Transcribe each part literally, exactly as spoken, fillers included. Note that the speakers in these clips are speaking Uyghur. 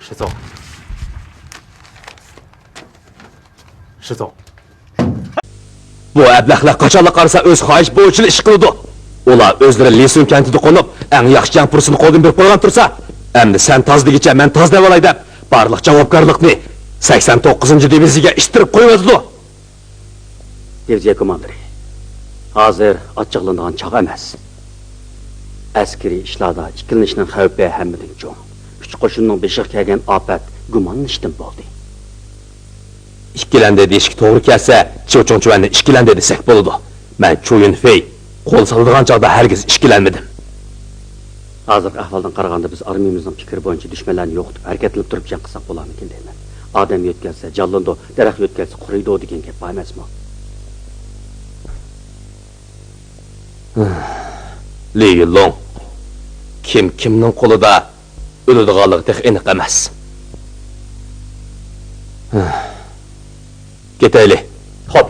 شىزۇڭ. شىزۇڭ. بۇ ئەبلەخلەر قاچانلا قارىسا ئۆز خاھىشى بويىچىلا ئىش قىلىدۇ. ئۇلار ئۆزلىرى لىسۈن كەنتىدە قونۇپ، ئەڭ ياخشى جەڭ پۇرسىتىنى قولدىن بېرىپ قويغان تۇرسا، ئەمدى سەن تاز دېگۈچە مەن تاز دەۋالاي دەپ، بارلىق جاۋابكارلىقنى سەكسەن توققۇزىنچى دىۋىزىيەگە ئىتتىرىپ قويۇۋاتىدۇ. دىۋىزىيە كوماندىرى، ھازىر ئاچچىقلىنىدىغان چاغ ئەمەس. ئەسكىرىي ئىشلاردا ئىككىلىنىشنىڭ خەۋپى ھەممىدىن چوڭ. ئۈچ قوشۇننىڭ بېشىغا كەلگەن ئاپەت گۇمانلىنىشتىن بولدى. ئىككىلەندى دېيىشكە توغرا كەلسە، چيۇ چۇڭچۈەننى ئىككىلەندى دېسەك بولىدۇ. مەن چۇ يۈنفېي قول سالىدىغان چاغدا ھەرگىز ئىككىلەنمىدىم. ھازىرقى ئەھۋالدىن قارىغاندا، بىز ئارمىيىمىزنىڭ پىكرى بويىچە دۈشمەنلەرنى يوقىتىپ، ھەرىكەتلىنىپ تۇرۇپ جەڭ قىلساق بولارمىكىن دەيمەن. ئادەم يۆتكەلسە جانلىنىدۇ، دەرەخ يۆتكەلسە قۇرۇيدۇ دېگەن گەپ بار ئەمەسمۇ؟ لى يۈنلۇڭ، كىم كىمنىڭ قولىدا ئۆلىدىغانلىقى تېخى ئېنىق ئەمەس. كېتەيلى. خوپ.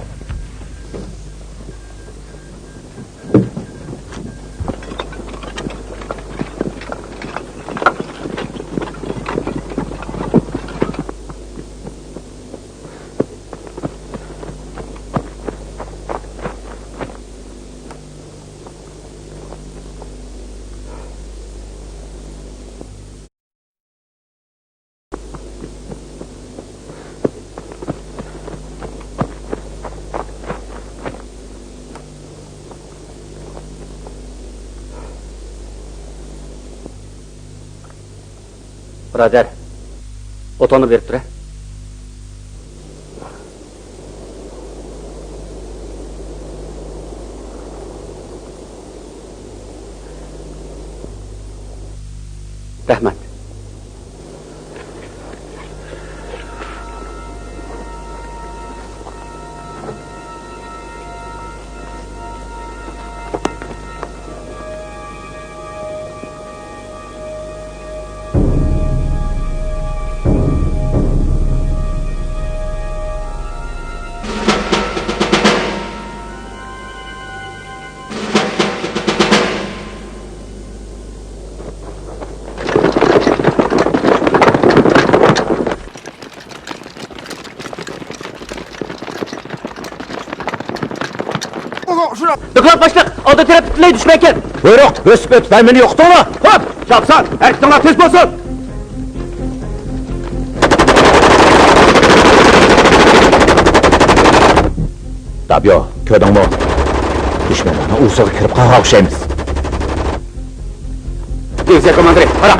بۇرادەر، ئوتۇڭنى بېرىپ تۇرە. رەھمەت. دوكلات باشلىق، ئالدى تەرەپ پۈتۈنلەي دۈشمەنكەن. بۇيرۇق، بۆسۈپ ئۆتۈپ ھەممىنى يوقىتىڭلار. خوپ، شاپسان، ھەرىكىتىڭلار تېز بولسۇن. دابيو، كۆردۈڭمۇ؟ دۈشمەنلەرنىڭ ئۇۋىسىغا كىرىپ قالغان ئوخشايمىز. دىۋىزىيە كوماندىرى، قارا!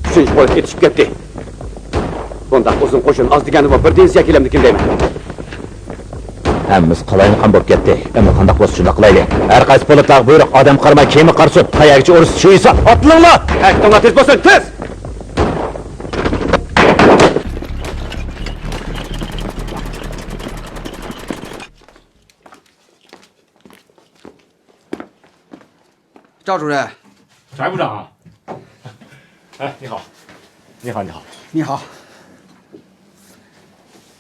ئۈچىنچى پولك يېتىشىپ كەتتى. بۇنداق ئۇزۇن قوشۇن ئاز دېگەندىمۇ بىر دىۋىزىيە كېلەمدىكىن دەيمەن. ھەممىمىز قالايمىقان بولۇپ كەتتى. ئەمدى قانداق بولسا شۇنداق قىلايلى. ھەر قايسى پولكلارغا بۇيرۇق، ئادەم قارىماي كېمە قارىسۇن. قايەرگىچە ئۇرۇشسا شۇ ھېساب. ئاتلىنىڭلار! ھەرىكىتىڭلار تېز بولسۇن، تېز! 赵主任。翟部长。哎，你好。你好，你好。你好。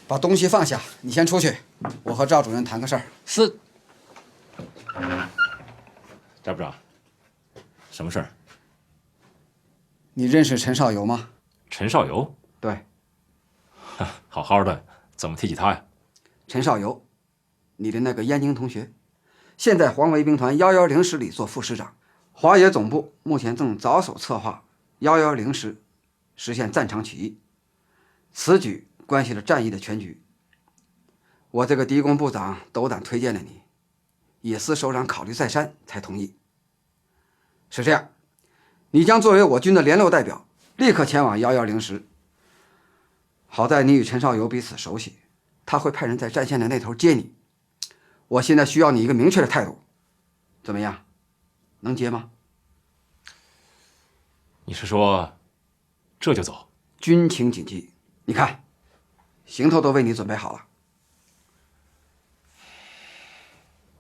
把东西放下，你先出去，我和赵主任谈个事儿。是。翟部长，什么事儿？你认识陈少游吗？陈少游？对。好好的，怎么提起他呀？陈少游， 你的那个燕京同学，现在黄维兵团幺幺零师里做副师长。华野总部目前正着手策划幺幺零师实现占场起义，此举关系着战役的全局。我这个敌工部长斗胆推荐了你，野司首长考虑再三才同意。 是这样，你将作为我军的联络代表，立刻前往幺幺零师。好在你与陈少游彼此熟悉，他会派人在战线的那头接你。我现在需要你一个明确的态度，怎么样？能接吗？你是说这就走？军情紧急，你看，行头都为你准备好了。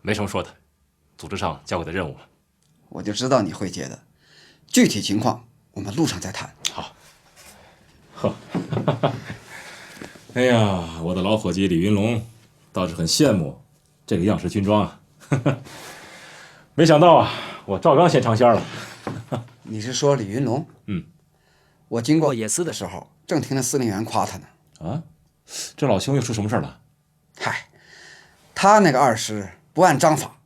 没什么说的，组织上交给的任务嘛。 我就知道你会接的，具体情况我们路上再谈。好。呵，哎呀，我的老伙计李云龙倒是很羡慕这个样式军装啊。没想到啊，我赵刚先尝鲜了。你是说李云龙？嗯。我经过野寺的时候，正听着司令员夸他呢。啊？这老兄又出什么事儿了？嗨，他那个二师不按章法，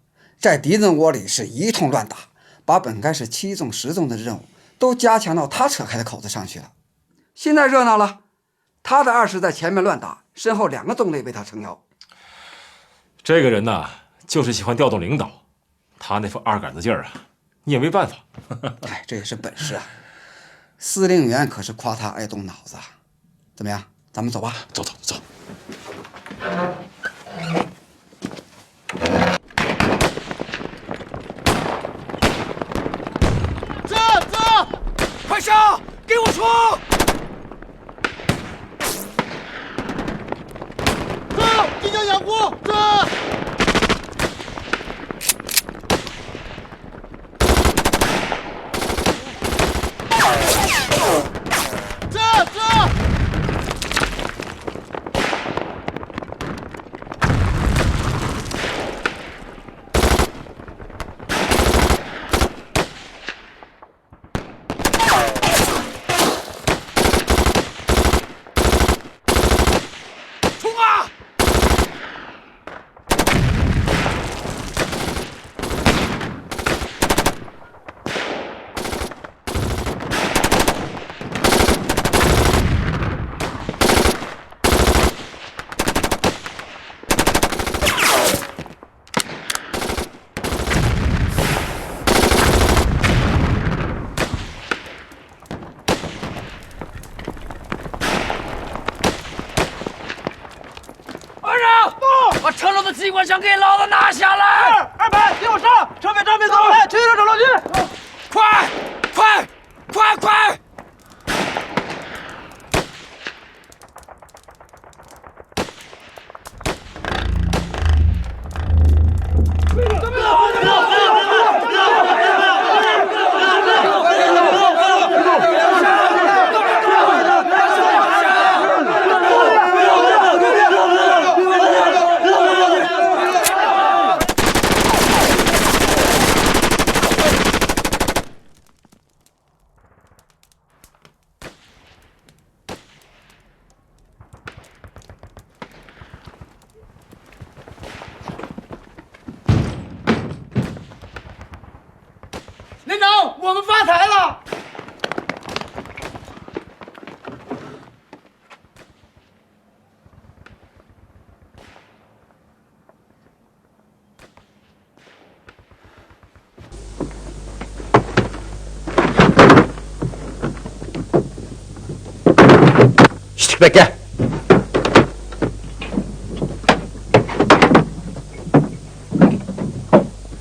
在敌人窝里是一通乱打，把本该是七纵十纵的任务都加强到他扯开的口子上去了。现在热闹了，他的二师在前面乱打，身后两个纵队被他撑腰。这个人呐，就是喜欢调动领导，他那副二杆子劲儿啊，你也没办法。哎，这也是本事啊。司令员可是夸他爱动脑子啊。怎么样，咱们走吧。走走走。走走，快上，给我冲！走，敌将掩护，走！走走！冲啊！二长，把车上的机关枪给老子拿下来！二排，听我说，车别正面走，哎，去右转楼梯。快，快，快，快！连长，我们发财了！ئىشتىك بەككە.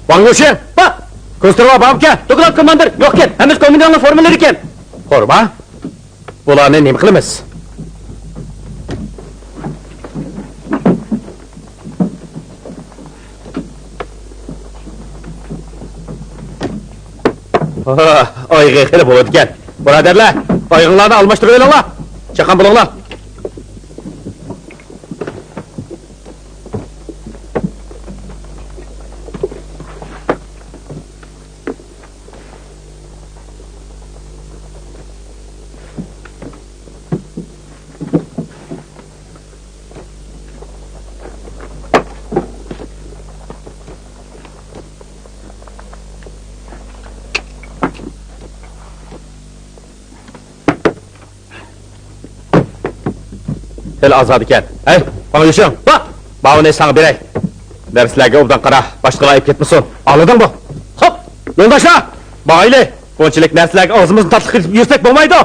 王友生، كونسترۇكتور بارمىكەن؟ دوكلات كوماندىر، يوقكەن. ھەممىسى كوماندىرنىڭ فورمىلىرى ئىكەن. فورما؟ بۇلارنى نېمە قىلىمىز؟ ئايىغى خېلى بولىدىكەن. بۇرادەرلەر، ئايىغىڭلارنى ئالماشتۇرۇۋېلىڭلار. چاققان بولۇڭلار. خېلى ئازادىكەن. ھەي، ماڭا يۈرۈشۈڭ. ۋاھ! ماۋۇنى ساڭا بېرەي. نەرسىلەرگە ئوبدان قارا، باشقىلار ئېلىپ كەتمىسۇن. ئاڭلىدىڭمۇ؟ خوپ، يولداشلار، ماڭايلى. بۇنچىلىك نەرسىلەرگە ئاغزىمىزنى تاتلىق قىلىپ يۈرسەك بولمايدۇ.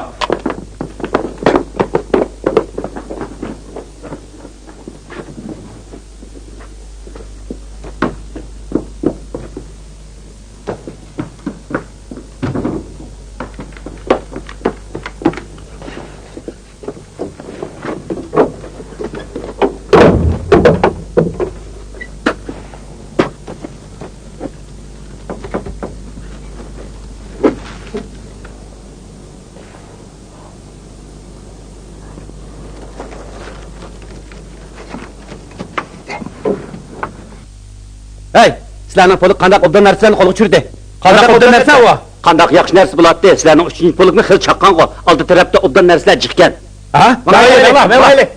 ھەي، سىلەرنىڭ پولك قانداق ئوبدان نەرسىلەرنى قولغا چۈشۈردى؟ قانداق ئوبدان نەرسە ئۇ؟ قانداق ياخشى نەرسە بولاتتى؟ سىلەرنىڭ ئۈچىنچى پولكمۇ خېلى چاققانغۇ. ئالدى تەرەپتە ئوبدان نەرسىلەر جىقكەن. ھە؟ ماڭايلى، ماڭايلى.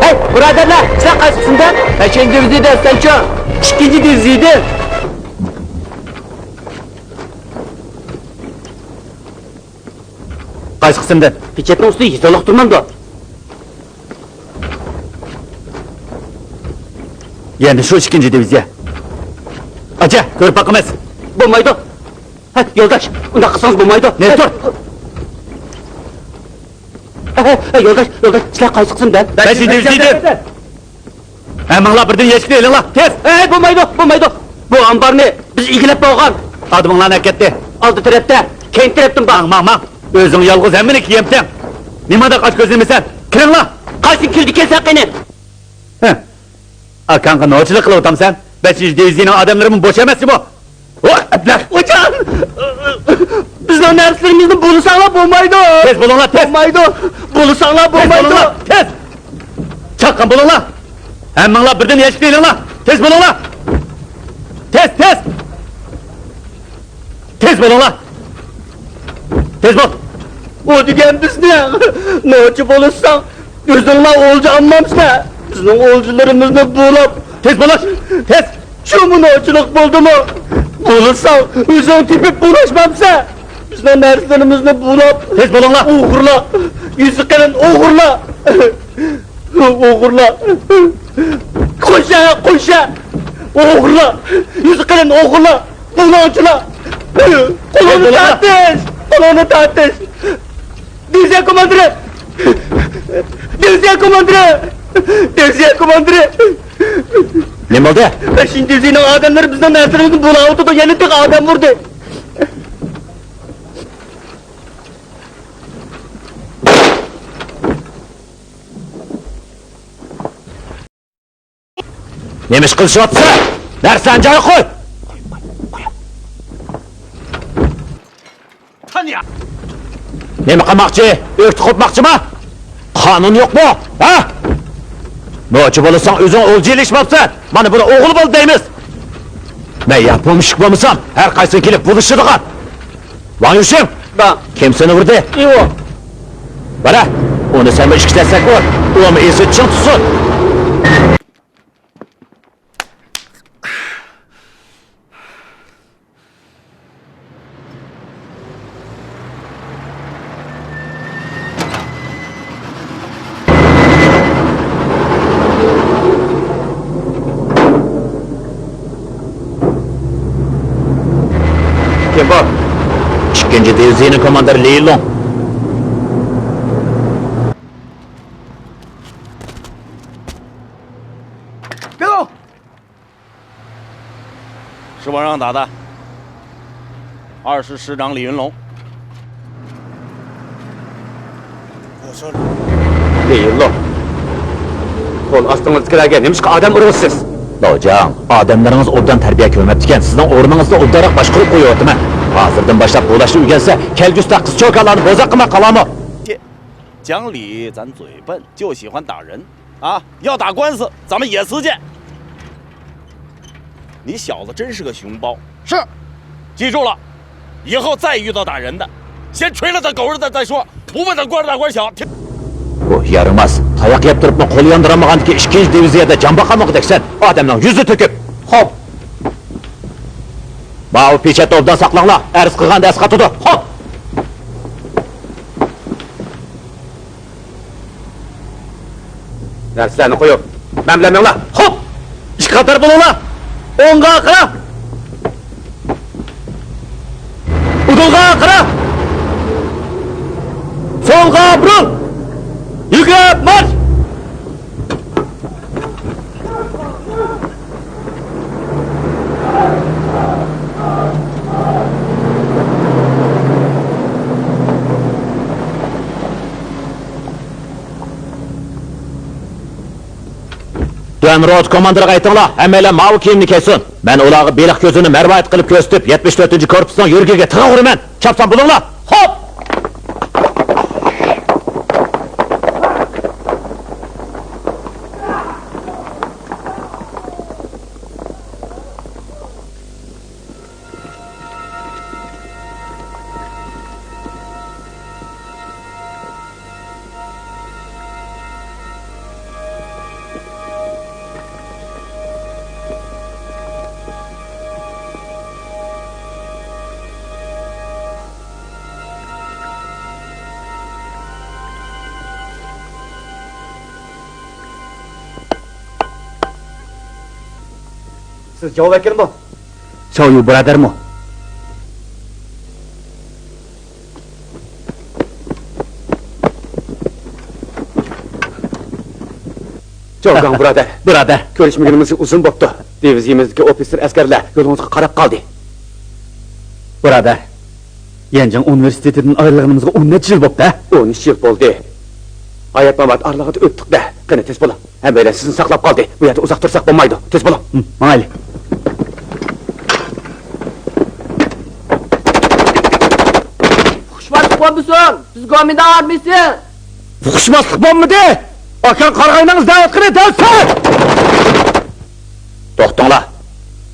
ھەي، بۇرادەرلەر، سىلەر قايسى قىسىمدىن؟ بەشىنچى دىۋىزىيەدىن، سەنچۇ؟ ئىككىنچى دىۋىزىيەدىن. قايسى قىسىمدىن؟ پېچەتنىڭ ئۈستىدە يېزىقلىق تۇرمامدۇ؟ يەنە شۇ ئىككىنچى دىۋىزىيە. ئاچە، كۆرۈپ باقىمىز. بولمايدۇ. ھە، يولداش، ئۇنداق قىلسىڭىز بولمايدۇ. نېمە تۇر؟ ھە، ھە، ھە، يولداش، يولداش، سىلەر قايسى قىسىمدىن؟ بەشىنچى دىۋىزىيەدىن. ھەممىڭلار بىردىن يەشىكنى ئېلىڭلار، تېز! ھەي، بولمايدۇ، بولمايدۇ. بۇ ئامبارنى بىز ئىگىلەپ بولغان. ئادىمىڭلار نەگە كەتتى؟ ئالدى تەرەپتە، كەينى تەرەپتىن بار. ماڭ، ماڭ، ماڭ. ئۆزۈڭ يالغۇز ھەممىنى كىيەمسەن. نېمانداق ئاچ كۆزلىمىسەن؟ كىرىڭلار. قايسىڭ كىرىدىكەنسەن قېنى؟ ھە. ئاكاڭغا نوچىلىق قىلىۋاتامسەن؟ بەشىنچى دىۋىزىيىنىڭ ئادەملىرىمۇ بوش ئەمەسمۇ؟ ۋا ئەبلەخ! خوجام! بىزنىڭ نەرسىلىرىمىزنى بۇلىساڭلار بولمايدۇ! تېز بولۇڭلار، تېز! بولمايدۇ! بۇلىساڭلار تېز بولمايدۇ! بولۇڭلار، تېز! چاققان بولۇڭلار! ھەممىڭلار بىردىن يەشىكنى ئېلىڭلار! تېز بولۇڭلار! تېز، تېز! تېز بولۇڭلار! تېز بول! ئۇ دېگەن بىزنى نوچى بولۇشساڭ، ئۆزۈڭلار ئولجا ئالمامسىلەر؟ بىزنىڭ ئولجىلىرىمىزنى بۇلاپ. تېز بولۇش! تېز! شۇمۇ نوچىلىق بولدىمۇ؟ بولساڭ، ئۆزۈڭ تېپىپ بولۇشمامسەن؟ بىزنىڭ نەرسىلىرىمىزنى بۇلاپ. تېز بولۇڭلار! ئوغرىلار! يۈزى قېلىن ئوغرىلار! ئوغرىلار! قوشە، قوشە! ئوغرىلار! يۈزى قېلىن ئوغرىلار! بۇلاڭچىلار! قولۇڭنى تارتىش! قولۇڭنى تارتىش! دىۋىزىيە كوماندىرى! دىۋىزىيە كوماندىرى! دىۋىزىيە كوماندىرى! نېمە بولدى؟ بەشىنچى دىۋىزىيىنىڭ ئادەملىرى بىزنىڭ نەرسىلىرىمىزنى بۇلاۋاتىدۇ، يەنە تېخى ئادەم ئۇردى. نېمە ئىش قىلىشىۋاتىسەن؟ نەرسىلەرنى جايىغا قوي! نېمە قىلماقچى؟ ئۆكتە قوپماقچىما؟ قانۇن يوقمۇ؟ ھە؟ نوچى بولساڭ ئۆزۈڭ ئولجا ئېلىشماپسەن. مانا بۇنى ئوغۇل بولدى دەيمىز. مەن ياپونمۇشۇك بولمىسام، ھەر قايسىڭ كېلىپ بولۇشىدىغان. ۋاڭ يۈشىڭ! كىم سېنى ئۇردى؟ ئىۋو. بالا، ئۇنى سەنمۇ ئىككى دەسسەك ئۇر. ئۇمۇ ئېسىنى چىڭ تۇتسۇن. كىم بۇ؟ ئىككىنچى دىۋىزىيىنىڭ كوماندىرى لى لوڭ. 别动！ 是我让打的，二师师长李云龙。李云龙，قول ئاستىڭىزدىكىلەرگە نېمىشقا ئادەم ئۇرغۇسىز؟ لاۋجاڭ، ئادەملىرىڭىز ئوبدان تەربىيە كۆرمەپتىكەن، سىزنىڭ ئورنىڭىزنى ئوبدانراق باشقۇرۇپ قويۇۋاتىمەن. ھازىردىن باشلاپ بۇ ئىشنى ئۆگەنسە، كەلگۈسىدە قىز چوكانلارنى بوزەك قىلماي قالامۇ؟ 讲理咱嘴笨，就喜欢打人啊！要打官司，咱们野私去。你小子真是个熊包。是。记住了，以后再遇到打人的，先捶了他狗日的再说，不问他官大官小。听 بۇ يارىماس، تاياق يەپ تۇرۇپمۇ قولى ياندۇرالمىغاندىكى ئىككىنچى دىۋىزىيەدە جان باقالمىغۇدەكسەن. ئادەمنىڭ يۈزى تۆكۈپ. خوپ. ماۋۇ پېچەتنى ئوبدان ساقلاڭلار، ئەرز قىلغاندا ئەسقاتىدۇ. خوپ. نەرسىلەرنى قويۇپ، مەن بىلەن مېڭىڭلار. خوپ! ئىككى قاتار بولۇڭلار. ئوڭغا قارا! ئۇدۇلغا قارا! سولغا بۇرۇل! يۈگۈرۈپ مارش! تۆۋەن روتا كوماندىرىغا ئېيتىڭلار، ھەممەيلەن ماۋۇ كىيىمنى كىيسۇن. مەن ئۇلارغا بېلىق كۆزىنى مەرۋايىت قىلىپ كۆرسىتىپ، يەتمىش تۆتىنچى كورپۇسنىڭ يۈرىكىگە تىغ ئۇرىمەن. چاپسان بولۇڭلار! خوپ! سىز جاۋ ۋەكىلمۇ؟ چاۋيۇ بۇرادەرمۇ؟ جاۋگاڭ بۇرادەر. بۇرادەر. كۆرۈشمىگىنىمىزگە ئۇزۇن بوپتۇ. دىۋىزىيىمىزدىكى ئوفىتسېر ئەسكەرلەر يولىڭىزغا قاراپ قالدى. بۇرادەر، يەنجىڭ ئۇنىۋېرسىتېتىدىن ئايرىلغىنىمىزغا ئون نەچچە يىل بوپتۇ-ھە؟ ئون ئۈچ يىل بولدى. ھايات-مامات ئارىلىغىدا ئۆتتۇق-دە. قېنى، تېز بولۇڭ. ھەممەيلەن سىزنى ساقلاپ قالدى. بۇ يەردە ئۇزاق تۇرساق بولمايدۇ. تېز بولۇڭ. ھىم، ماڭايلى. ئۇقۇشماسلىق بولمىسۇن! بىز گومىنداڭ ئارمىيىسى! ئۇقۇشماسلىق بولمىدى! ئاكاڭ قارىغاينىڭىز دەۋاتقىنى دەل سەن! توختاڭلار!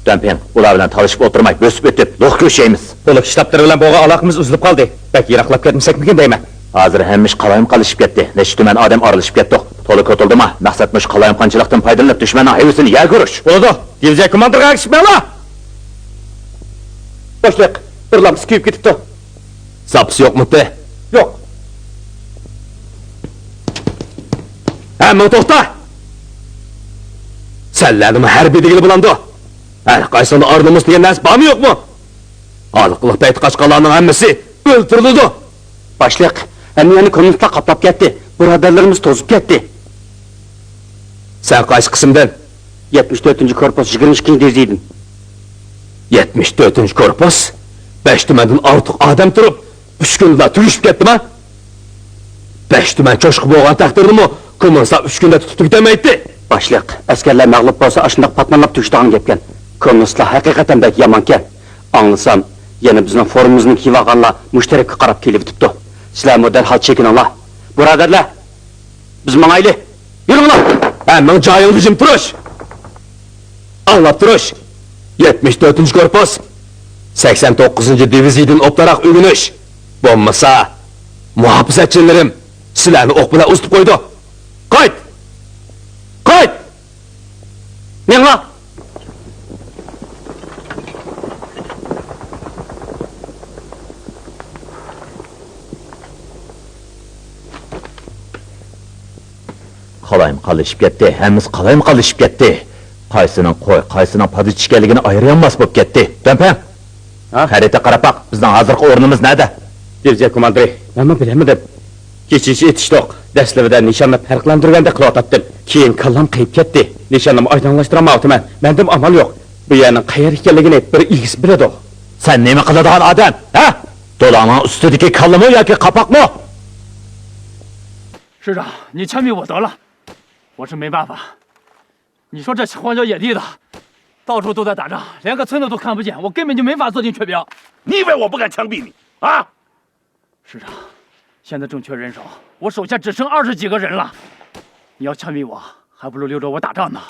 دۈەنپىڭ، ئۇلار بىلەن تالىشىپ ئولتۇرماي، بۆسۈپ ئۆتۈپ، لوق كۆشەيمىز. پولك شتابلىرى بىلەن بولغان ئالاقىمىز ئۈزۈلۈپ قالدى. بەك يىراقلاپ كەتمىسەكمىكىن دەيمەن. ھازىر ھەممە ئىش قالايمىقانلىشىپ كەتتى. نەچچە تۈمەن ئادەم ئارىلىشىپ كەتتۇق. تولا كوتۇلدىما. مەقسەت مۇشۇ قالايمىقانچىلىقتىن پايدىلىنىپ، دۈشمەننىڭ ھەيۋىسىنى يەرگە ئۇرۇش. بولىدۇ. دىۋىزىيە كوماندىرىغا ئەگىشىپ مېڭىڭلار. باشلىق، بىر لامپىسى كۆيۈپ كېتىپتۇ. زاپىسى يوقمىتى؟ يوق. ھە، مىڭ توختا! سەنلەرنىمۇ ھەربىي دېگىلى بولامدۇ؟ ھەر قايسىڭدا ئار-نومۇس دېگەن نەرسە بارمۇ يوقمۇ؟ ھالقىلىق پەيتى قاچقانلارنىڭ ھەممىسى ئۆلتۈرۈلىدۇ. باشلىق، ھەممە يەرنى كوممۇنىستلار قاپلاپ كەتتى. بۇرادەرلىرىمىز توزۇپ كەتتى. سەن قايسى قىسىمدىن؟ يەتمىش تۆتىنچى كورپۇس يىگىرمە ئىككىنچى دىۋىزىيىدىن. يەتمىش تۆتىنچى كورپۇس؟ بەش تۈمەندىن ئارتۇق ئادەم تۇرۇپ، ئۈچ كۈندىلا تۈگىشىپ كەتتىما؟ بەش تۈمەن چوشقا بولغان تەقدىردىمۇ، كوممۇنىستلار ئۈچ كۈندە تۇتۇپ تۈگىتەلمەيتتى. باشلىق، ئەسكەرلەر مەغلۇپ بولسا، ئاشۇنداق پاتمانلاپ تۈگىشىدىغان گەپكەن. كوممۇنىستلار ھەقىقەتەن بەك يامانكەن. ئاڭلىسام، يەنە بىزنىڭ فورمىمىزنى كىيىۋالغانلار مۇشۇ تەرەپكە قاراپ كېلىۋېتىپتۇ. سىلەرمۇ دەرھال چېكىنىڭلار. بۇرادەرلەر، بىز ماڭايلى. يۈرۈڭلار! ھە، مىڭ جايىڭدا جىم تۇرۇش! ئاڭلاپ تۇرۇش! يەتمىش تۆتىنچى كورپۇس، سەكسەن توققۇزىنچى دىۋىزىيىدىن ئوبدانراق ئۆگىنىش! بولمىسا، مۇھاپىزەتچىلىرىم سىلەرنى ئوق بىلەن ئۇزىتىپ قويىدۇ! قايت! قايت! مېڭىڭلار! قالايمىقانلىشىپ كەتتى، ھەممىسى قالايمىقانلىشىپ كەتتى. قايسىنىڭ قوي، قايسىنىڭ پادىچى ئىكەنلىكىنى ئايرىيالماس بولۇپ كەتتى. دۈەنپىڭ! ھە؟ خەرىتە قاراپ باق، بىزنىڭ ھازىرقى ئورنىمىز نەدە؟ دىۋىزىيە كوماندىرى، مەنمۇ بىلەلمىدىم. كېچىچە ئېتىشتۇق. دەسلىۋىدە نىشاننى پەرقلەندۈرگەندەك قىلىۋاتاتتىم. كېيىن كاللام قېيىپ كەتتى. نىشاننىمۇ ئايدىڭلاشتۇرالمايۋاتىمەن. مەندىمۇ ئامال يوق. بۇ يەرنىڭ قەيەر ئىكەنلىكىنى بىر ئىگىسى بىلىدۇ. سەن نېمە قىلىدىغان ئادەم، ھە؟ دولاڭنىڭ ئۈستىدىكى كاللىمۇ ياكى قاپاقمۇ؟ 师长，你枪毙我得了，我是没办法。你说这荒郊野地的，到处都在打仗，连个村子都看不见，我根本就没法做进全兵。你以为我不敢枪毙你啊？是啊，现在正缺人手，我手下只剩二十几个人了。你要枪毙我，还不如留着我打仗呢。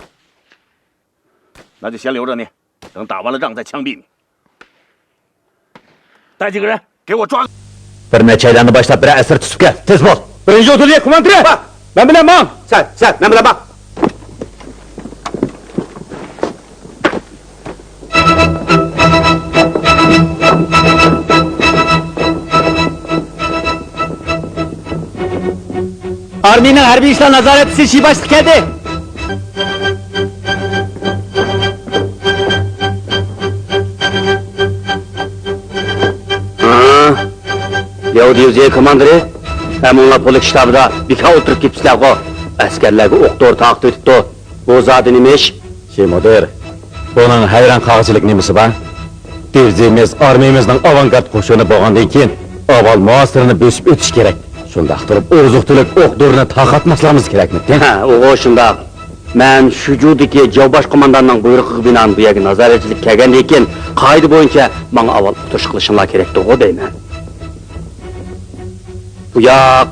那就先留着你，等打完了仗再枪毙你。带几个人给我抓。 بىر نەچچەيلەننى باشلاپ، بىرەر ئەسكەر تۇتۇپ كەل. تېز بول. بىرىنچى ئوتتۇرىيە كوماندىرى! مەن بىلەن ماڭ! سەن، سەن، مەن بىلەن ماڭ! ئارمىيىنىڭ ھەربىي ئىشلار نازارەتچىسى شىباشلىق كەلدى. ھە؟ ياۋ دىۋىزىيە كوماندىرى، ھەممىڭلار پولك شتابىدا بىكار ئولتۇرۇپ كېتىپسىلەرغۇ. ئەسكەرلەرگە ئوق دورا تارقىتىۋېتىپتۇ. بۇ زادى نېمە ئىش؟ شىمۇدىر، بۇنىڭ ھەيران قالغۇچىلىق نېمىسى بار؟ دىۋىزىيىمىز ئارمىيىمىزنىڭ ئاۋانگارد قوشۇنى بولغاندىن كېيىن، ئاۋۋال مۇھاسىرىنى بۆسۈپ ئۆتۈش كېرەك. شۇنداق تۇرۇپ، ئوزۇق-تۈلۈك، ئوق-دورىنى تارقاتماسلىقىمىز كېرەكمىكىن؟ ھە، ئۇغۇ شۇنداق. مەن شۇجۇدىكى جاۋ باش قومانداننىڭ بۇيرۇقىغا بىنائەن بۇ يەرگە نازارەتچىلىككە كەلگەندىن كېيىن، قائىدە بويىچە ماڭا ئاۋۋال ئۇقتۇرۇش قىلىشىڭلار كېرەكتىغۇ دەيمەن. بۇ ياق.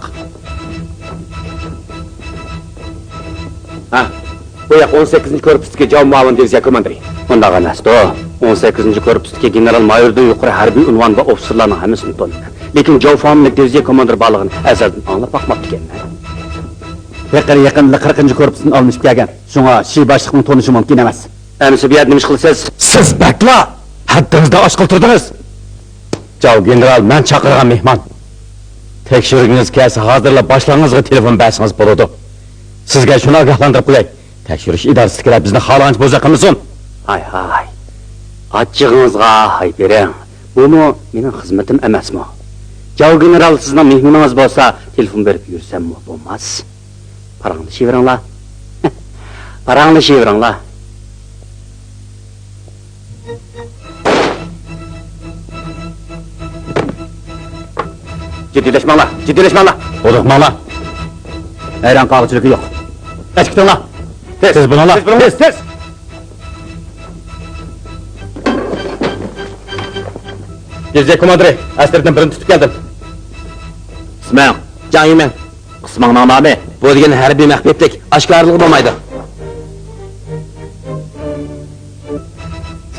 ھە، بۇ ياق ئون سەككىزىنچى كورپۇستىكى جاۋ مۇئاۋىن دىۋىزىيە كوماندىرى. ئۇنداق ئەمەستۇ. ئون سەككىزىنچى كورپۇستىكى گېنېرال مايوردىن يۇقىرى ھەربىي ئۇنۋان بار ئوفىتسېرلارنىڭ ھەممىسىنى تونۇيمەن. لېكىن جاۋ فامىلىلىك دىۋىزىيە كوماندىرى بارلىقىنى ئەزەلدىن ئاڭلاپ باقماپتىكەنمەن. پېقىر يېقىندا قىرىقىنچى كورپۇستىن ئالمىشىپ كەلگەن. شۇڭا شى باشلىقنىڭ تونۇشى مۇمكىن ئەمەس. ئەمىسە بۇ يەردە نېمە ئىش قىلىسىز؟ سىز بەكلا ھەددىڭىزدىن ئاشقىلى تۇردىڭىز. جاۋ گېنېرال، مەن چاقىرغان مېھمان. تەكشۈرگىڭىز كەلسە، ھازىرلا باشلىقىڭىزغا تېلېفون بەرسىڭىز بولىدۇ. سىزگە شۇنى ئاگاھلاندۇرۇپ قوياي. تەكشۈرۈش ئىدارىسىدىكىلەر بىزنى خالىغانچە بوزەك قىلمىسۇن. ھاي، ھاي. ئاچچىقىڭىزغا ھاي بېرىڭ. بۇمۇ مېنىڭ خىزمىتىم ئەمەسمۇ؟ جاۋ گېنېرال سىزنىڭ مېھمىنىڭىز بولسا، تېلېفون بېرىپ يۈرسەممۇ بولماس. پاراڭلىشىۋېرىڭلار. پاراڭلىشىۋېرىڭلار. جىددىيلەشمەڭلار، جىددىيلەشمەڭلار. ھودۇقماڭلار. ھەيران قالغۇچىلىقى يوق. ئەچىكىتىڭلار. تېز. تېز بولۇڭلار. تېز بولۇڭلار. تېز، تېز. دىۋىزىيە كوماندىرى، ئەسكەردىن بىرىنى تۇتۇپ كەلدىم. ئىسمىڭ؟ جاڭ يىمىن. قىسمىڭنىڭ نامى؟ بۇ دېگەن ھەربىي مەخپىيەتلىك، ئاشكارىلىغىلى بولمايدۇ.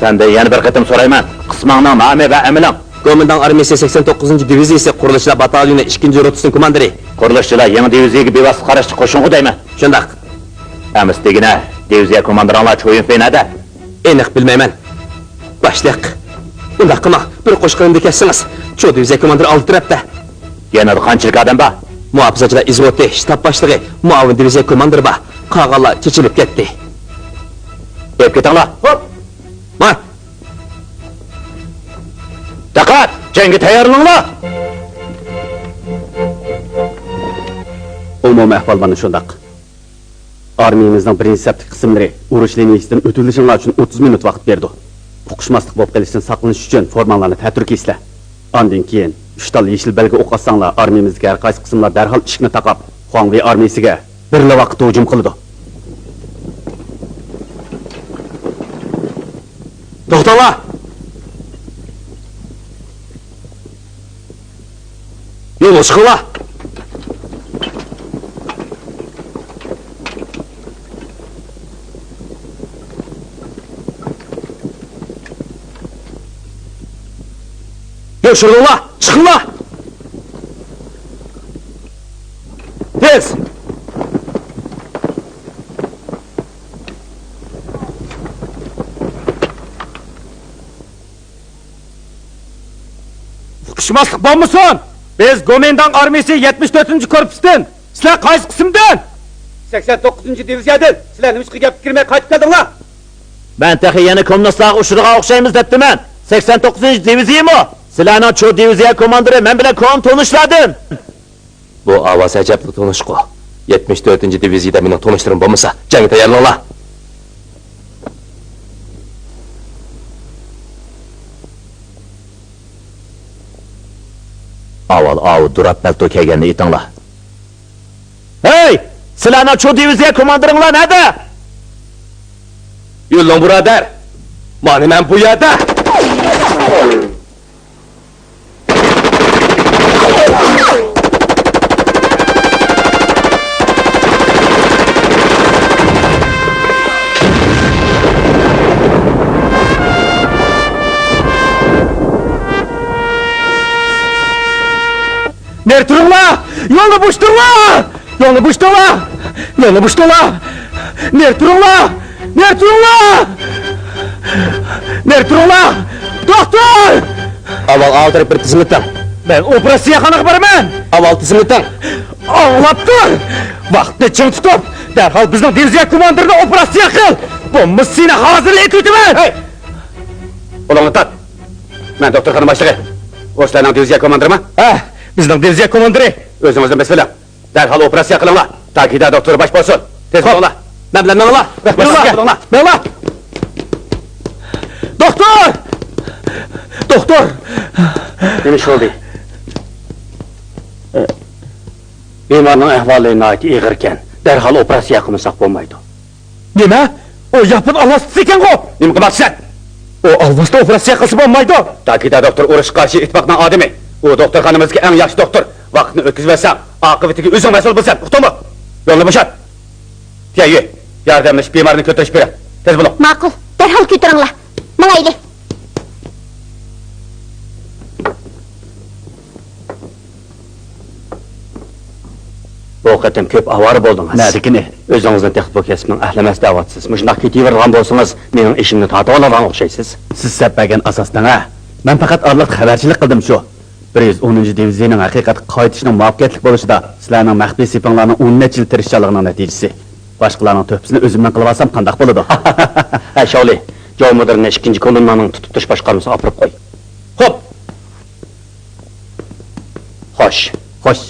سەندىن يەنە بىر قېتىم سورايمەن، قىسمىڭنىڭ نامى ۋە ئەمىلىڭ؟ گومىنداڭ ئارمىيىسى سەكسەن توققۇزىنچى دىۋىزىيىسى قۇرۇلۇشچىلار باتاليونى ئىككىنچى روتىسىنىڭ كوماندىرى. قۇرۇلۇشچىلار يېڭى دىۋىزىيەگە بىۋاسىتە قاراشلىق قوشۇنغۇ دەيمەن. شۇنداق. ئەمىسە دېگىنە، دىۋىزىيە كوماندىرىڭلار چو يۈنفېي نەدە؟ ئېنىق بىلمەيمەن، باشلىق. ئۇنداق قىلماڭ، بىر قوشقىنىمدا كەتسىڭىز، چو دىۋىزىيە كوماندىرى ئالدى تەرەپتە. يېنىدا قانچىلىك ئادەم بار؟ مۇھاپىزەتچىلەر ئىزۋوتى، شتاب باشلىقى، مۇئاۋىن دىۋىزىيە كوماندىرى بار. قالغانلار چېچىلىپ كەتتى. ئېلىپ كېتىڭلار. ھوپ! ماڭ! دىققەت! جەڭگە تەييارلىنىڭلار! ئومۇمىي ئەھۋال مانا شۇنداق. ئارمىيىمىزنىڭ بىرىنچى سەپتىكى قىسىملىرى ئۇرۇش لىنىيىسىدىن ئۆتۈۋېلىشىڭلار ئۈچۈن ئوتتۇز مىنۇت ۋاقىت بېرىدۇ. ئۇقۇشماسلىق بولۇپ قېلىشتىن ساقلىنىش ئۈچۈن فورماڭلارنى تەتۈر كىيىسىلەر. ئاندىن كېيىن ئۈچ تال يېشىل بەلگە ئوق ئاتساڭلار، ئارمىيىمىزدىكى ھەر قايسى قىسىملار دەرھال ئىشىكنى تاقاپ، خۇاڭۋېي ئارمىيىسىگە بىرلا ۋاقىتتا ھۇجۇم قىلىدۇ. توختاڭلار! يولغا چىقىڭلار! يوشۇرۇلۇڭلار! چىقىڭلار! تېز! ئۇقۇشماسلىق بولمىسۇن! بىز گومىنداڭ ئارمىيىسى يەتمىش تۆتىنچى كورپۇستىن. سىلەر قايسى قىسىمدىن؟ سەكسەن توققۇزىنچى دىۋىزىيەدىن. سىلەر نېمىشقا گەپكە كىرمەي قايتىپ كەلدىڭلار؟ مەن تېخى يەنە كوممۇنىستلارغا ئۇچرىغان ئوخشايمىز دەپتىمەن. سەكسەن توققۇزىنچى دىۋىزىيىمۇ؟ سىلەرنىڭ چو دىۋىزىيە كوماندىرى مەن بىلەن كونا تونۇشلاردىن. بۇ ئاۋاز ئەجەبلا تونۇشقۇ. يەتمىش تۆتىنچى دىۋىزىيىدە مېنىڭ تونۇشلىرىم بولمىسا، جەڭگە تەييارلىنىڭلار. ئاۋۋال ئاۋۇ دوراپ پەلتو كىيگەننى ئېيتىڭلار. ھەي! سىلەرنىڭ چو دىۋىزىيە كوماندىرىڭلار نەدە؟ يۈرۈڭ بۇرادەر، مانا مەن بۇ يەردە. نېرى تۇرۇڭلار! يولنى بوشىتىڭلار! يولنى بوشىتىڭلار! يولنى بوشىتىڭلار! نېرى تۇرۇڭلار! نېرى تۇرۇڭلار! نېرى تۇرۇڭلار! دوختۇر! ئاۋۋال ئاۋۇ تەرەپكە بىر تىزىملىتىڭ. مەن ئوپېراتسىيەخانىغا بارىمەن! ئاۋۋال تىزىملىتىڭ. ئاڭلاپ تۇر! ۋاقىتنى چىڭ تۇتۇپ، دەرھال بىزنىڭ دىۋىزىيە كوماندىرىنى ئوپېراتسىيە قىل! بولمىسا سېنى ھازىرلا ئېتىۋېتىمەن! ھەي! قولۇڭنى تارت! مەن دوختۇرخانا باشلىقى. ئۇ سىلەرنىڭ دىۋىزىيە كوماندىرىمۇ؟ ھە، بىزنىڭ دىۋىزىيە كوماندىرى. ئۆزىڭىزنى بېسىۋېلىڭ. دەرھال ئوپېراتسىيە قىلىڭلار. تاكىدا دوختۇر باش بولسۇن. تېز بولۇڭلار. مەن بىلەن مېڭىڭلار. رەھمەت سىزگە. بولۇڭلار. مېڭىڭلار. دوختۇر! دوختۇر! نېمە ئىش بولدى؟ بىمارنىڭ ئەھۋالى ناھايىتى ئېغىركەن. دەرھال ئوپېراتسىيە قىلمىساق بولمايدۇ. نېمە؟ ئۇ ياپون ئالۋاستىسى ئىكەنغۇ! نېمە قىلماقچىسەن؟ ئۇ ئالۋاستىدا ئوپېراتسىيە قىلسا بولمايدۇ! تاكىدا دوختۇر ئۇرۇشقا قارشى ئىتتىپاقنىڭ ئادىمى. ئۇ دوختۇرخانىمىزدىكى ئەڭ ياخشى دوختۇر. ۋاقىتنى ئۆتكۈزۈۋەتسەڭ، ئاقىۋىتىگە ئۆزۈڭ مەسئۇل بولىسەن، ئۇقتۇڭمۇ؟ يولنى بوشات! تيەيۈ، ياردەملىشىپ بىمارنى كۆتۈرۈشۈپ بېرىڭ. تېز بولۇڭ! ماقۇل، دەرھال كۆتۈرۈڭلار. ماڭايلى! بۇ قېتىم كۆپ ئاۋارە بولدىڭىز. نەدىكىنى؟ ئۆزىڭىزنى تېخى بۇ كەسىپنىڭ ئەھلى ئەمەس دەۋاتىسىز. مۇشۇنداق كېتىۋېرىدىغان بولسىڭىز، مېنىڭ ئىشىمنى تارتىۋالىدىغان ئوخشايسىز. سىز سەپ بەرگەن ئاساس دەڭ ھە. مەن پەقەت ئارىلىقتا خەۋەرچىلىك قىلدىم شۇ. بىر يۈز ئونىنچى دىۋىزىيىنىڭ ھەقىقەتكە قايتىشىنىڭ مۇۋەپپەقىيەتلىك بولۇشىدا سىلەرنىڭ مەخپىي سېپىڭلارنىڭ ئون نەچچە يىل تىرىشچانلىقىنىڭ نەتىجىسى. باشقىلارنىڭ تۆھپىسىنى ئۆزۈمنىڭ قىلىۋالسام قانداق بولىدۇ؟ ھە، شاۋلى، جاۋ مۇدىرنى ئىككىنچى كولوننانىڭ تۇتۇپ تۇرۇش باشقارمىسىغا ئاپىرىپ قوي. خوپ. خوش. خوش.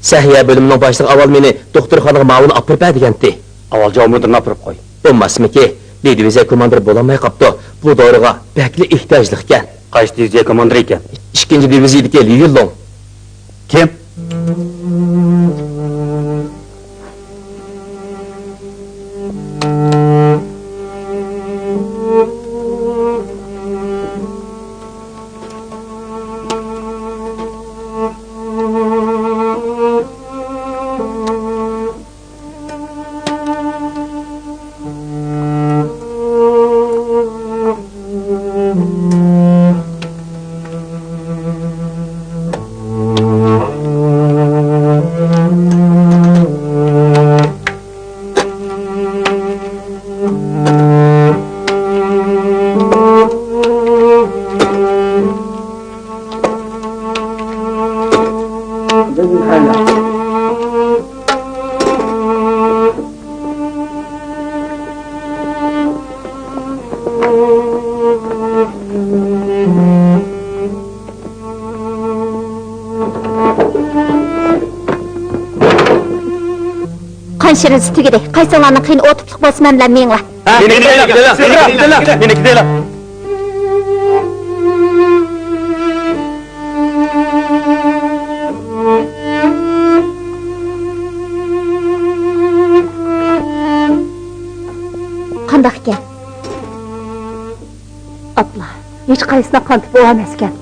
سەھىيە بۆلۈمىنىڭ باشلىقى ئاۋۋال مېنى دوختۇرخانىغا ماۋۇنى ئاپىرىپ بەر دېگەنتى. ئاۋۋال جاۋ مۇدىرنى ئاپىرىپ قوي. بولماسمىكى؟ دىۋىزىيە كوماندىرى بولالماي قاپتۇ. بۇ دورىغا بەكلا ئېھتىياجلىق ئىكەن. قايسى دىۋىزىيە كوماندىرى ئىكەن؟ ئىككىنچى دىۋىزىيىدىكى ليۇ يۈنلۇڭ. كىم؟ قان شىرنىسى تۈگىدى. قايسىڭلارنىڭ قېنى ئوتۇپلۇق بولسا، مەن بىلەن مېڭىڭلار. مېنىڭكى دەيلا، مېنىڭكى دەيلا. قانداق ئىكەن؟ ئاپلا، ھېچقايسىلا قان تىپى ئو ئەمەسكەن.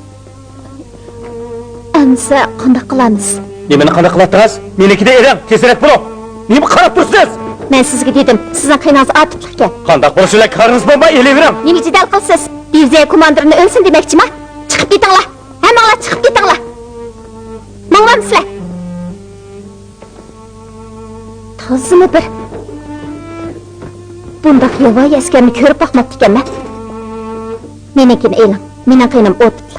ئەمسە قانداق قىلامىز؟ نېمىنى قانداق قىلاتتىڭىز؟ مېنىڭكىنى ئېلىڭ، تېزرەك بولۇڭ! نېمە قاراپ تۇرسىز؟ مەن سىزگە دېدىم، سىزنىڭ قېنىڭىز ئا تىپلىق ئىكەن. قانداق بولسا بىلەن كارىڭىز بولماي ئېلىۋېرىڭ! نېمە جېدەل قىلىسىز؟ دىۋىزىيە كوماندىرىنى ئۆلسۇن دېمەكچىما؟ چىقىپ كېتىڭلار! ھەممىڭلار چىقىپ كېتىڭلار! ماڭمامسىلەر؟ تازىمۇ بىر بۇنداق ياۋايى ئەسكەرنى كۆرۈپ باقماپتىكەنمەن. مېنىڭكىنى ئېلىڭ، مېنىڭ قېنىم ئوتۇتلۇق.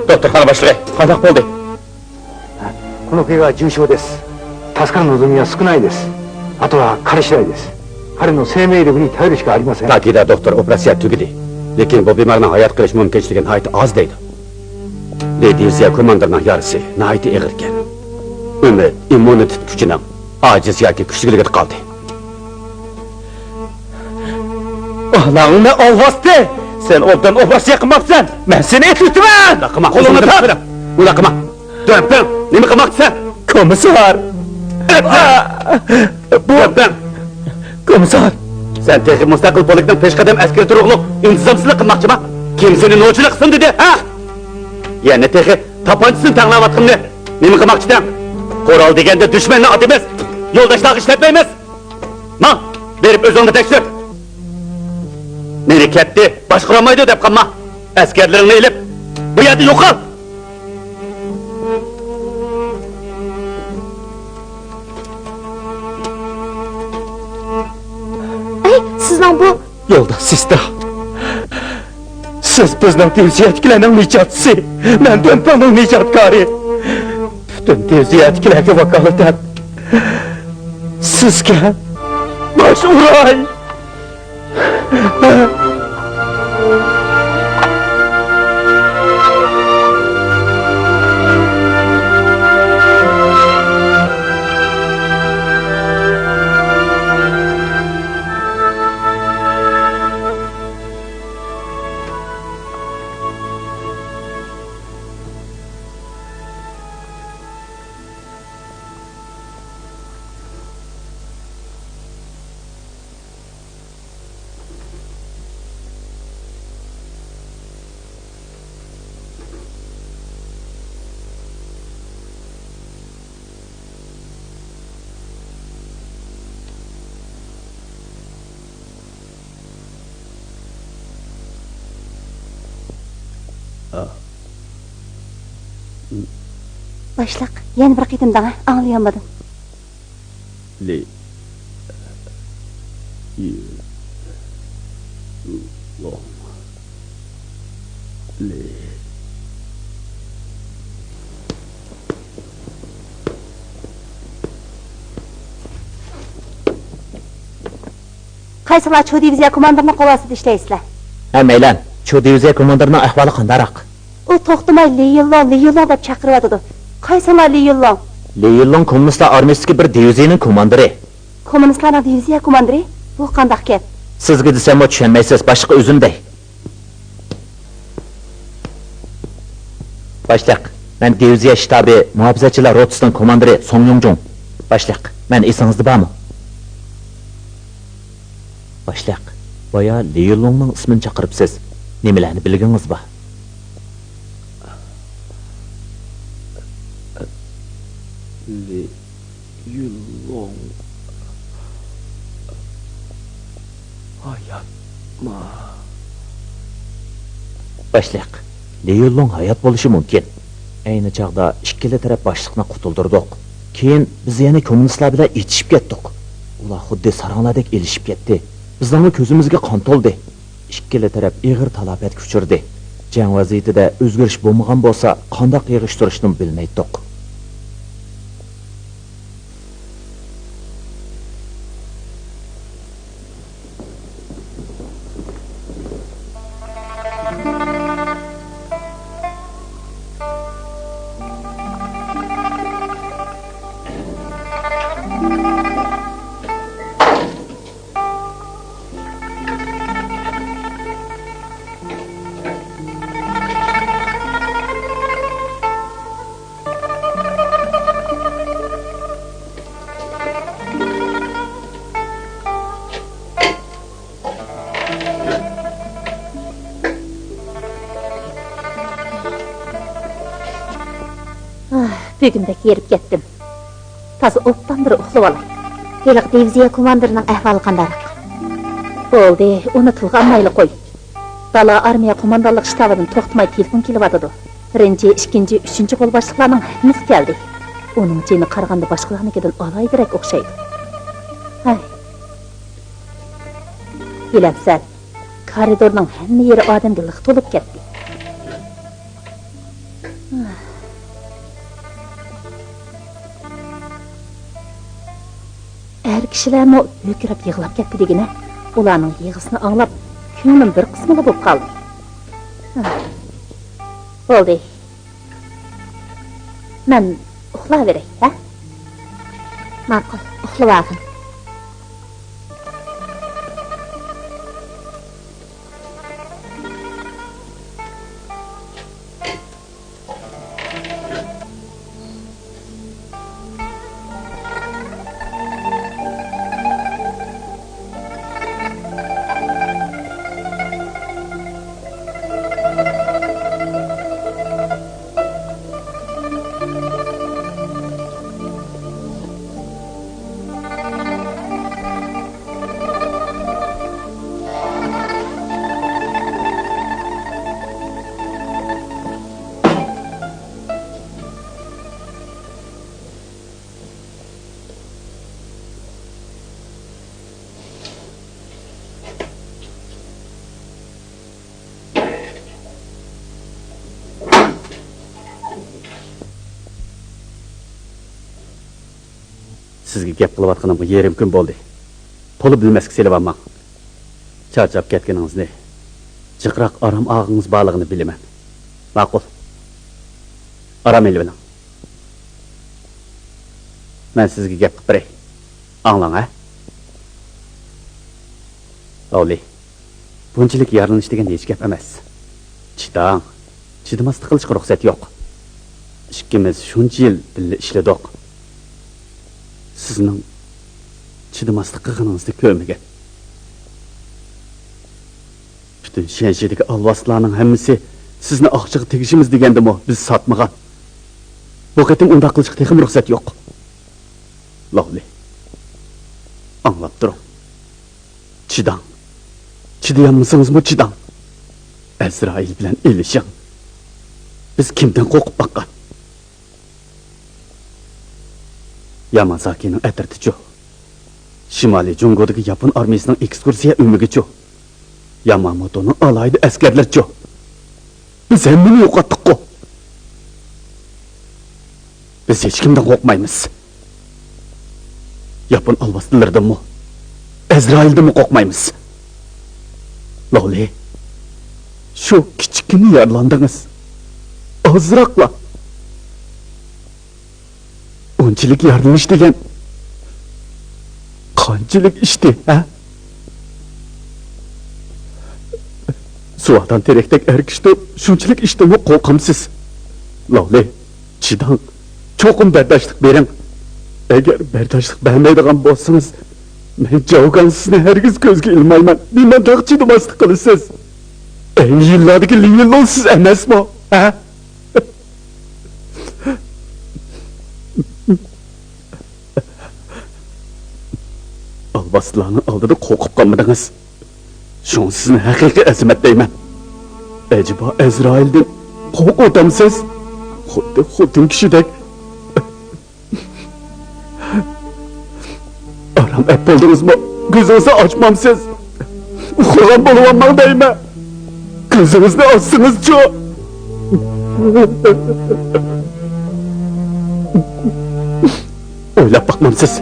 دوختۇرخانا باشلىقى، قانداق بولدى؟ この怪我は重傷です。助かる望みは少ないです。あとは彼次第です。彼の生命力に頼るしかありません。 تاكىدا دوختۇر، ئوپېراتسىيە تۈگىدى. لېكىن بۇ بىمارنىڭ ھايات قېلىش مۇمكىنچىلىكى ناھايىتى ئاز دەيدۇ. دىۋىزىيە كوماندىرىنىڭ يارىسى ناھايىتى ئېغىركەن. ئۈمىد ئىممۇنىتېت كۈچىنىڭ ئاجىز ياكى كۈچسىزلىكىدە قالدى. ئاناڭنى ئالۋاستى! سەن ئوبدان ئوپېراتسىيە قىلماپسەن! مەن سېنى ئېتىۋېتىمەن! ئۇنداق قىلما! قولۇڭنى تارت! ئۇنداق قىلما! دۆمپىڭ! نېمە قىلماقچىسەن؟ كومىسسار! بۇ دۆمپىڭ! كومىسسار! سەن تېخى مۇستەقىل پولكنىڭ پېشقەدەم ئەسكىرى تۇرۇقلۇق ئىنتىزامسىزلىق قىلماقچىما؟ كىم سېنى نوچىلىق قىلسۇن دېدى، ھە؟ يەنە تېخى تاپانچىسىنى تەڭلەۋاتقىنىنى نېمە قىلماقچىدەڭ؟ قورال دېگەندە دۈشمەننى ئاتىمىز، يولداشلارغا ئىشلەتمەيمىز. ماڭ، بېرىپ ئۆزۈڭنى تەكشۈر. مېنى كەتتى، باشقۇرالمايدۇ دەپ قالما. ئەسكەرلىرىڭنى ئېلىپ، بۇ يەردىن يوقال! ئەي، سىزنىڭ بۇ يولداش سېسترا، سىز بىزنىڭ دىۋىزىيەدىكىلەرنىڭ نىجاتچىسى، مەن دۆمپىڭنىڭ نىجاتكارى. پۈتۈن دىۋىزىيەدىكىلەرگە ۋاكالىتەن سىزگە باش ئۇراي! باشلىق، يەنە بىر قېتىم دەڭە، ئاڭلىيالمىدىم. لى يۈلوڭ. لى. قايسىلار چۇ دىۋىزىيە كوماندىرىنىڭ قول ئاستىدا ئىشلەيسىلەر؟ ھەممەيلەن، چۇ دىۋىزىيە كوماندىرىنىڭ ئەھۋالى قانداقراق؟ ئۇ توختىماي لى يىنلوڭ، لى يىنلوڭ دەپ چاقىرىۋاتىدۇ. قايسىڭلار لى يىنلوڭ؟ لى يىنلوڭ كوممۇنىستلار ئارمىيىسىدىكى بىر دىۋىزىيىنىڭ كوماندىرى. كوممۇنىستلارنىڭ دىۋىزىيە كوماندىرى؟ بۇ قانداق گەپ؟ سىزگە دېسەممۇ چۈشەنمەيسىز، باشلىققا ئۆزۈم دەي. باشلىق، مەن دىۋىزىيە شتابى مۇھاپىزەتچىلەر روتىسىنىڭ كوماندىرى سوڭ يۇڭجۇڭ. باشلىق، مەن ئېسىڭىزدە بارمۇ؟ باشلىق، بايا لى يىنلوڭنىڭ ئىسمىنى چاقىرىپسىز. نېمىلەرنى بىلگىڭىز بار؟ لى يىنلوڭ ھاياتمۇ؟ باشلىق، لى يىنلوڭ ھايات بولۇشى مۇمكىن. ئەينى چاغدا ئىككىلا تەرەپ باشلىقنى قۇتۇلدۇردۇق. كېيىن بىز يەنە كوممۇنىستلار بىلەن ئېتىشىپ كەتتۇق. ئۇلار خۇددى ساراڭلاردەك ئېلىشىپ كەتتى. بىزنىڭمۇ كۆزىمىزگە قان تولدى. ئىككىلا تەرەپ ئېغىر تالاپەتكە ئۇچرىدى. جەڭ ۋەزىيىتىدە ئۆزگىرىش بولمىغان بولسا، قانداق يىغىشتۇرۇشنىمۇ بىلمەيتتۇق. ئاھ، بۈگۈن بەك ھېرىپ كەتتىم. تازا ئوبدان بىر ئۇخلىۋالاي. ھېلىقى دىۋىزىيە كوماندىرىنىڭ ئەھۋالى قانداقراق؟ بولدى، ئۇنى تىلغا ئالمايلا قوي. دالا ئارمىيە قوماندانلىق شتابىدىن توختىماي تېلېفون كېلىۋاتىدۇ. بىرىنچى، ئىككىنچى، ئۈچىنچى قول باشلىقلارنىڭ ھەممىسى كەلدى. ئۇنىڭ جېنى قارىغاندا باشقىلارنىڭكىدىن ئالاھىدىرەك ئوخشايدۇ. ھەي. بىلەمسەن، كارىدورنىڭ ھەممە يېرى ئادەمگە لىق تولۇپ كەتتى. ئەر كىشىلەرمۇ ھۆركىرەپ يىغلاپ كەتتى دېگىنە. ئۇلارنىڭ يىغىسىنى ئاڭلاپ، كۆڭلۈم بىر قىسمىلا بولۇپ قالدى. بولدى. مەن ئۇخلاۋېرەي، ھە؟ ماقۇل، ئۇخلىۋالغىن. سىزگە گەپ قىلىۋاتقىنىمغا يېرىم كۈن بولدى. تولا بىلمەسكە سېلىۋالماڭ. چارچاپ كەتكىنىڭىزنى، جىقراق ئارام ئالغىڭىز بارلىقىنى بىلىمەن. ماقۇل. ئارام ئېلىۋېلىڭ. مەن سىزگە گەپ قىلىپ بېرەي. ئاڭلاڭ، ھە؟ لاۋلى، بۇنچىلىك يارىلىنىش دېگەن ھېچ گەپ ئەمەس. چىداڭ. چىدىماسلىق قىلىشقا رۇخسەت يوق. ئىككىمىز شۇنچە يىل بىللە ئىشلىدۇق. سىزنىڭ چىدىماسلىق قىلغىنىڭىزنى كۆرمىگەن. پۈتۈن شەنشىدىكى ئالۋاستىلارنىڭ ھەممىسى سىزنى ئاقچىغا تېگىشىمىز دېگەندىمۇ بىز ساتمىغان. بۇ قېتىم ئۇنداق قىلىشقا تېخىمۇ رۇخسەت يوق. لاۋلى، ئاڭلاپ تۇرۇڭ. چىداڭ. چىدىيالمىسىڭىزمۇ چىداڭ. ئەزرائىل بىلەن ئېلىشىڭ. بىز كىمدىن قورقۇپ باققان؟ ياماساكىنىڭ ئەترىتىچۇ؟ شىمالىي جۇڭگودىكى ياپون ئارمىيىسىنىڭ ئېكسكۇرسىيە ئۆمىكىچۇ؟ ياماموتونىڭ ئالاھىدە ئەسكەرلىرىچۇ؟ بىز ھەممىنى يوقاتتۇققۇ. بىز ھېچكىمدىن قورقمايمىز. ياپون ئالۋاستىلىرىدىنمۇ، ئەزرائىلدىنمۇ قورقمايمىز. لاۋلى، شۇ كىچىككىنە يارىلاندىڭىز. ئازراقلا. ئۇنچىلىك يارىلىنىش دېگەن قانچىلىك ئىشتى، ھە؟ سۇۋادان تېرەكتەك ئەركىشتۇ، شۇنچىلىك ئىشتىنمۇ قورقامسىز؟ لاۋلى، چىداڭ، چوقۇم بەرداشلىق بېرىڭ. ئەگەر بەرداشلىق بەرمەيدىغان بولسىڭىز، مەن جاۋگاڭ سىزنى ھەرگىز كۆزگە ئىلمايمەن. نېمانداق چىدىماسلىق قىلىسىز؟ ئەينى يىللاردىكى لى يىنلۇڭ سىز ئەمەسمۇ؟ ھە؟ ئالۋاستىلارنىڭ ئالدىدا قورقۇپ قالمىدىڭىز. شۇڭا سىزنى ھەقىقىي ئەزىمەت دەيمەن. ئەجەبا ئەزرائىلدىن قورقۇۋاتامسىز؟ خۇددى خوتۇن كىشىدەك. ئارام ئەپ بولدىڭىزمۇ؟ كۆزىڭىزنى ئاچمامسىز؟ ئۇخلىغان بولۇۋالماڭ دەيمەن. كۆزىڭىزنى ئاچسىڭىزچۇ؟ ئويلاپ باقمامسىز؟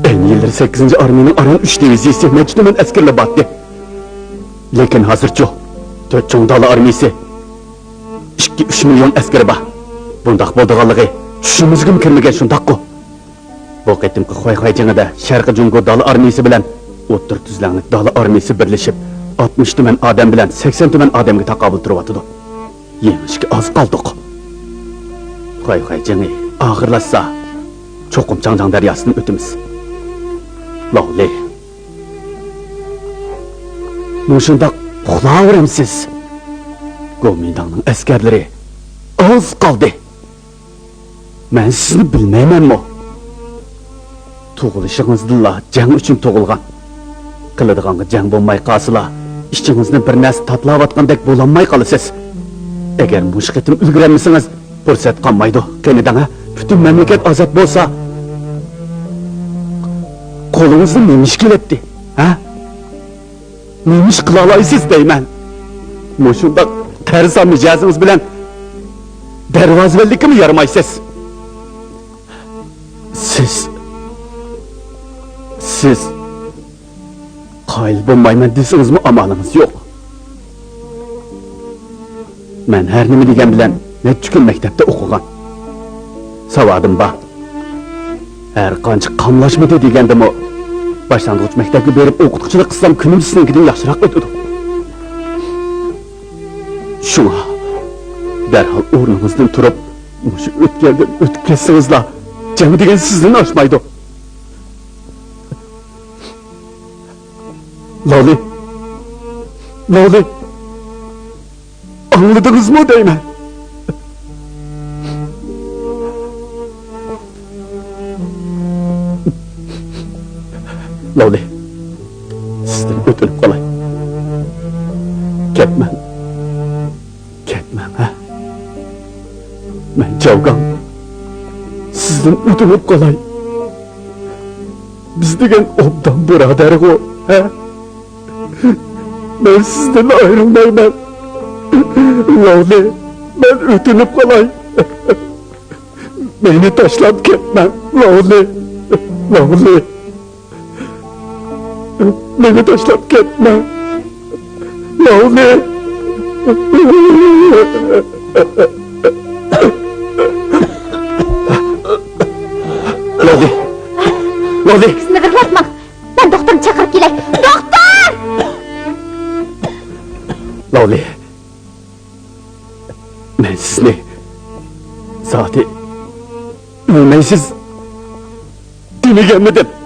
ئەينى يىللىرى سەككىزىنچى ئارمىيەنىڭ ئاران ئۈچ دىۋىزىيىسى نەچچە تۈمەن ئەسكەرلەر بارتتى. لېكىن ھازىرچۇ؟ تۆت چوڭ دالا ئارمىيىسى، ئىككى، ئۈچ مىليون ئەسكىرى بار. بۇنداق بولىدىغانلىقى چۈشىمىزگىمۇ كىرمىگەن، شۇنداققۇ؟ بۇ قېتىمقى خۇەيخۇەي جېڭىدە شەرقىي جۇڭگو دالا ئارمىيىسى بىلەن ئوتتۇرا تۈزلەڭلىك دالا ئارمىيىسى بىرلىشىپ، ئاتمىش تۈمەن ئادەم بىلەن سەكسەن تۈمەن ئادەمگە تاقابىل تۇرۇۋاتىدۇ. يېڭىشكە ئاز قالدۇق. خۇەيخۇەي جېڭى ئاخىرلاشسا، چوقۇم چاڭجياڭ دەرياسىدىن ئۆتىمىز. لاۋلى، مۇشۇنداق ئۇخلاۋېرەمسىز؟ گومىنداڭنىڭ ئەسكەرلىرى ئاز قالدى. مەن سىزنى بىلمەيمەنمۇ؟ تۇغۇلۇشىڭىزدىنلا جەڭ ئۈچۈن تۇغۇلغان. قىلىدىغانغا جەڭ بولماي قالسىلا، ئىچىڭىزنى بىر نەرسە تاتىلاۋاتقاندەك بولالماي قالىسىز. ئەگەر مۇشۇ قېتىم ئۈلگۈرەلمىسىڭىز، پۇرسەت قالمايدۇ. قېنى دەڭە، پۈتۈن مەملىكەت ئازاد بولسا، قولىڭىزدىن نېمە ئىش كېلەتتى، ھە؟ نېمە ئىش قىلالايسىز دەيمەن؟ مۇشۇنداق تەرسا مىجەزىڭىز بىلەن دەرۋازىۋەنلىككىمۇ يارىمايسىز. سىز، سىز قايىل بولمايمەن دېسىڭىزمۇ ئامالىڭىز يوق. مەن ھەر نېمە دېگەن بىلەن نەچچە كۈن مەكتەپتە ئوقۇغان. ساۋادىم بار. ھەر قانچە قاملاشمىدى دېگەندىمۇ، باشلانغۇچ مەكتەپكە بېرىپ ئوقۇتقۇچىلىق قىلسام، كۈنۈم سىزنىڭكىدىن ياخشىراق ئۆتىدۇ. شۇڭا دەرھال ئورنىڭىزدىن تۇرۇپ، مۇشۇ ئۆتكەلدىن ئۆتۈپ كەتسىڭىزلا، جەڭ دېگەن سىزدىن ئاشمايدۇ. لالى! لالى! ئاڭلىدىڭىزمۇ دەيمەن؟ لالى، سىزدىن ئۆتۈنۈپ قالاي. كەتمەڭ. كەتمەڭ، ھە؟ مەن جاۋگاڭ، سىزدىن ئۆتۈنۈپ قالاي. بىز دېگەن ئوبدان بۇرادەرغۇ، ھە؟ مەن سىزدىن ئايرىلمايمەن. لالى، مەن ئۆتۈنۈپ قالاي. مېنى تاشلاپ كەتمەڭ، لالى. لالى. مېنى تاشلاپ كەتمەڭ، لالى. لالى. لالى. سىزنى بىرلاتماڭ. مەن دوختۇرنى چاقىرىپ كېلەي. دوختۇر! لالى. مەن سىزنى زادى ئۆلمەيسىز دېمىگەنمىدىم؟